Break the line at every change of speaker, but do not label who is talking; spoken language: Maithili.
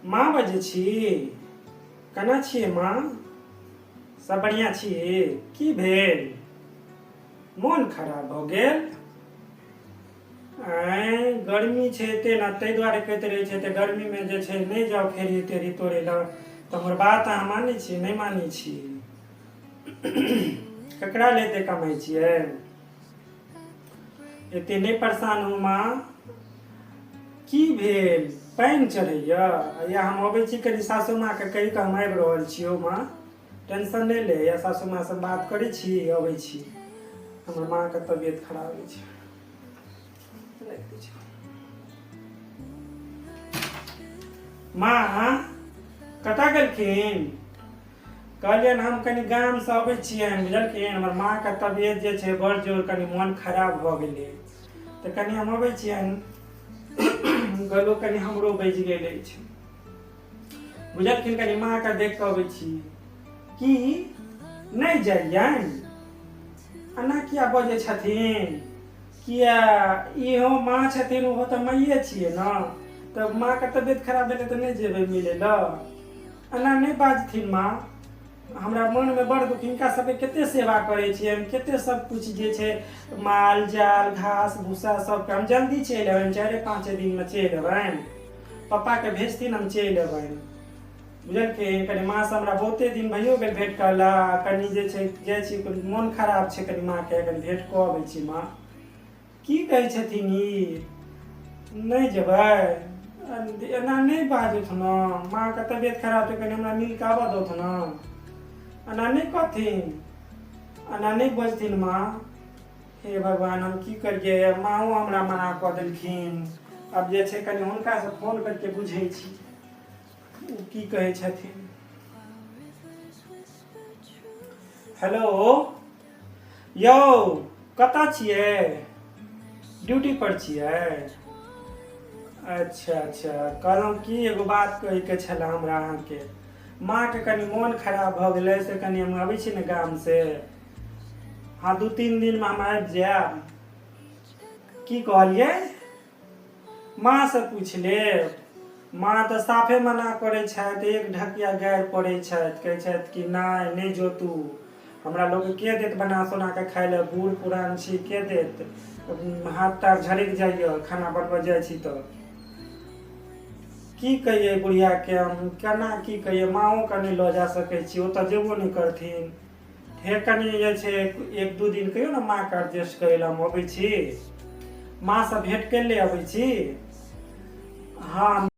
माँ बजै छी? केना छियै माँ? सब बढ़िआँ छी? की भेल? मोन खराब भऽ गेल? आँय, गर्मी छै एते ने, ताहि दुआरे कहैत रहै छै तऽ गर्मीमे जे छै नहि जाउ फेरी तेरी तोड़ै लए। तऽ हमर बात अहाँ मानै छी? नहि मानै छी? ककरा लए एते कमाइ छियै? एते नहि परेशान हूँ माँ। की भेल? पानि चढ़ैया? या हम अबै छी, कनि सासू माँके कहि कऽ हम आबि रहल छी। हौ माँ, टेंशन नहि ले। या सासू माँसँ बात करै छी, अबै छी। हमर माँके तबियत खराब अछि। राखि दै छी। माँ कतऽ गेलखिन? कहलियनि हम कनि गामसँ अबै छियनि, बुझलखिन? हमर माँके तबियत जे छै बड़ जोर कनि मोन खराब भऽ गेलै, तऽ कनि हम अबै छियनि। गलो कनि हमरो बजि गेल अछि, बुझलखिन? कनि माँके देख कऽ अबै छी। की नहि जाइयनि? एना किया बजै छथिन? किया, इहो माँ छथिन, ओहो तऽ माइए छियै ने। तऽ माँके तबियत खराब भेलै तऽ नहि जेबै मिलै लए? एना नहि बाजथिन माँ, हमरा मनमे बड़ दुख। हिनका सबके कते सेवा करै छियनि, कते सब किछु जे छै, माल जाल घास भूसा सबके। हम जल्दी चलि अबनि, 4-5 दिनमे चलि अबनि। पप्पाके भेजथिन, हम चलि अबनि, बुझलखिन? कनि माँसँ हमरा बहुते दिन भइयो गेल भेँट करला। कनि जे छै जाइ छी, कनि मोन खराब छै कनि माँके, कनि भेँट कऽ अबै छी। माँ की कहै छथिन ई? नहि जेबै? एना नहि बाजथु ने। माँके तबियत खराब छै, कनि हमरा मिल कऽ आबऽ दौथ ने। एना नहि कहथिन, एना नहि बजथिन माँ। हे भगवान, हम की करियै? माँओ हमरा मना कऽ देलखिन। आब जे छै कनि हुनकासँ फोन करके बुझै छी, ओ की कहै छथिन। हेलो यौ, कतऽ छियै? ड्यूटी पर छियै? अच्छा अच्छा। कहलहुँ की, एगो बात कहैके छलए हमरा अहाँके। माँके कनि मोन खराब भऽ गेलै, से कनि हम अबै छी ने गामसँ। हँ, 2-3 दिनमे हम आबि जायब। की कहलियै? माँसँ पूछि लेब? माँ तऽ साफे मना करै छथि, एक ढकिया गारि पड़ै छथि। कहै छथि कि नहि, नहि जो तू, हमरा लोक के देत बना सोना कऽ खाय लए? बूढ़ पुरान छी, के देत? हाथ तार झरकि जाइए खाना बनबऽ जाइ छी तऽ। की कहियै बुढ़ियाके हम, केना की कहियै? माँओके नहि लऽ जा सकै छी, ओ तऽ जेबो नहि करथिन। हे, कनि जे छै 1-2 दिन कहियौ ने माँके एडजस्ट करै लए। हम अबै छी, माँसँ भेँट करि ले अबै छी। हँ।